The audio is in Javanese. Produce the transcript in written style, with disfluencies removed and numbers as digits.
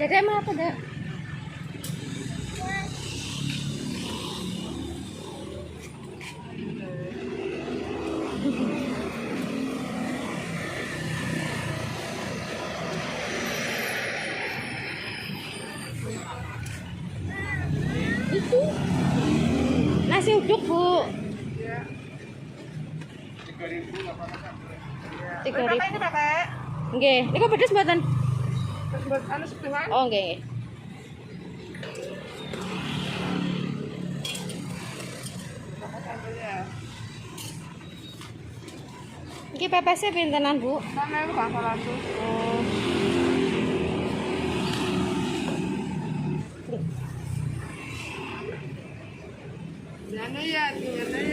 Dedek mau apa, Dek? Itu nasi uduk, Bu. 3.000. Ini pakai. Nggih, niku pedes mboten? Terus buat anu sedengan. Oh, nggih, nggih. Pakai sambelnya. Iki pepesnya pintenan, Bu? Sama itu bang 100. Oh. Jangan ya, gimana ya?